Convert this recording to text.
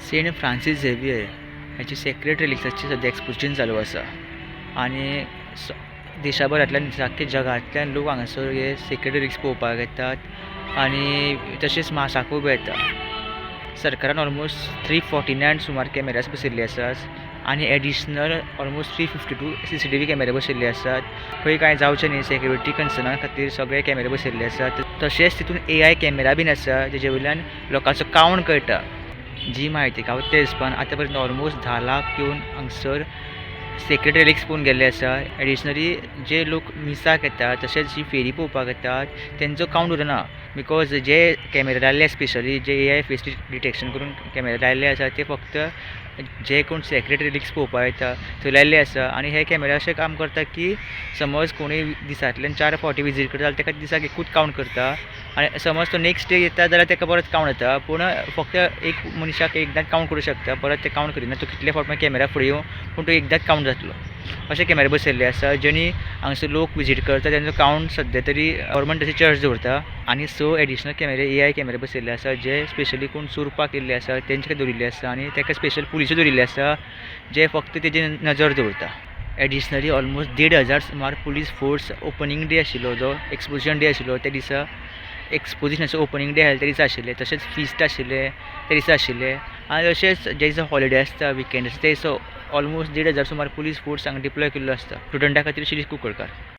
Saint Francis Xavier हाची sacred रिलिक्साची सद्या exposition चालू आसा आनी देशाभरांतल्यान, सारके जगांतल्यान लोक हांगासर हे सेक्रेड रिलिक्स पळोवपाक येतात आनी तशेंच मासाकूय बी येता. सरकारान ऑलमोस्ट 349 सुमार कॅमेरास बसयल्ले आसात आनी एडिशनल ऑलमोस्ट 352 सीसीटीव्ही कॅमेरा बसयल्ले आसात. खंय कांय जावचें न्ही, सेक्युरिटी कन्सर्ना खातीर सगळे कॅमेरा बसयल्ले आसात. तशेंच तितून एआय कॅमेरा बीन आसा, जेजे वयल्यान लोकांचो कावंट कळटा. जी म्हायती गावता त्या हिसपान आतां पर्यंत ऑलमोस्ट 10 लाख येवन हांगसर सेक्रेड रिलिक्स पळोवन गेल्ले आसा. एडिशनली जे लोक मिसाक येतात, तशेंच जी फेरी पळोवपाक येतात, तेंचो कावंट उरना, because जे कॅमेरा लायल्ले, स्पेशली जे एआय फेस डिटेक्शन करून कॅमेरा लायल्ले आसा, ते फक्त जे कोण सेक्रेड रिलिक्स पळोवपाक येता थंय लायल्ले आसा. आनी हे कॅमेरा अशें काम करता की समज कोणूय दिसांतल्यान चार फावटी विजीट करता जाल्यार ताका दिसाक एकूच कावंट करता आनी समज तो नेक्स्ट डे येता जाल्यार ताका परत कावंट जाता. पूण फक्त एक मनशाक एकदांच कावंट करूं शकता, परत ते कावंट करिना. तो कितले फावट मागीर कॅमेरा फुडें येवं, पूण तो एकदांच कावंट जातलो. अशे कॅमेरा बसयल्ले आसा, जेणी हांगसर लोक विजीट करता तेंचो कावंट सद्या तरी गव्हर्मेंट तशी चार्ज दवरता. आनी स एडिशनल कॅमेरे, एआय कॅमेरे बसयल्ले आसा, जे स्पेशली कोण चोरपाक येयल्ले आसा तेंचे खातीर दवरिल्ले आसा आनी ताका स्पेशल पुलिसूय दवरिल्ले आसा, जे फक्त तेजेर नजर दवरता. एडिशनली ऑलमोस्ट 1500 सुमार पुलीस फोर्स ओपनींग डे आशिल्लो, जो एक्सपोजिशन डे आशिल्लो त्या दिसा, एक्सपोजिशनाचो ओपनींग डे आशिल्लो त्या दिसा आशिल्ले, तशेंच फिस्ट आशिल्ले त्या दिसा आशिल्ले आनी तशेंच जे दिसा हॉलिडे आसता, विकेंड आसता, त्या दिसा ऑलमोस्ट 1500 सुमार पुलीस फोर्स हांगा डिप्लॉय केल्लो आसता. स्टुडंटा खातीर शिरीष कुंकळकार.